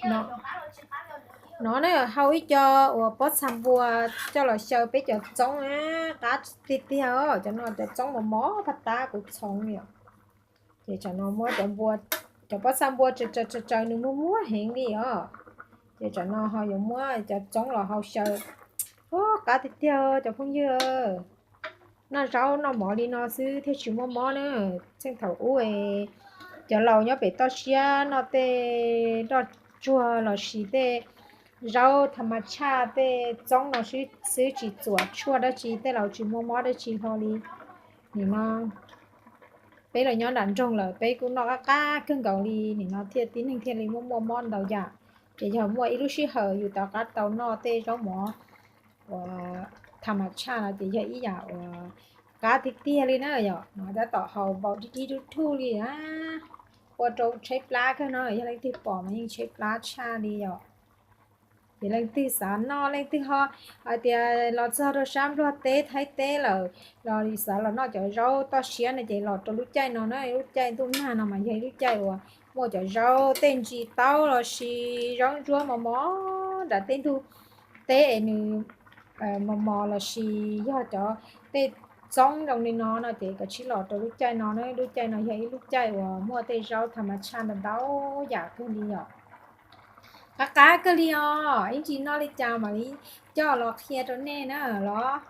No, no na, hau ib co uas pob txha npua coj los xyaw peb cov txoob na, qab tiag tiag os. Cov no cov txoob mos mos pag tab kuv txhoov li os. Ces tsam no muab cov npua, cov pob txha npua tsaws tsaws tsaws nws muag muag heev li os. Ces tsam no ho yuav muab cov txoob los hau xyaw. Ub, qab tiag tiag cov phooj ywg. Noj zaub noj mov li no xwb thiaj tsis muaj mob na. Txheej thaum ub cov laus nyob pem toj siab noj tej nroj tsuag los sis tej zaub tha mas tshaj tej txoob no xwb, tsis txuam tshuaj dab tsi tej laus tsis muaj mob dab tsi hlo li. Nim no peb los nyob nram nroog lawm peb kuj noj qab qab kawg nkaus li, nim no thiaj tib neeg thiaj li muaj muaj mob ntau yam. Ces yog muaj ib lub sij hawm yus rov qab tau noj tej zaub mov uas tha mas tshaj no ces yog ib yam uas qab tiag tiag li na yom. No tab tom haus npaum dib dib dub thuj li na, ua rau tshaib plab kawg no, yog leej twg pom mas yeej tshaib plab tshaj li yom. Ces leej twg xav noj, leej twg ho hais tias los txog rau sab Nplog teb Thaib teb lawm los xav los noj cov zaub toj siab no ces los rau lub caij no na, lub caij ntuj nag no mas yog ib lub caij uas muaj cov zaub tej ntsis taub los sis zaub ntsuab mos mos nram tej ntug teb es nws mos mos los sis yog cov tej txoob zoo li no no ces kav tsij los rau lub caij no na, lub caij no yog ib lub caij uas muaj tej zaub tha mas tshaj ntau ntau yam kawg li yom. Qab qab kawg li os, ib ntsis noj li cas mam li coj los qhia rau nej na los.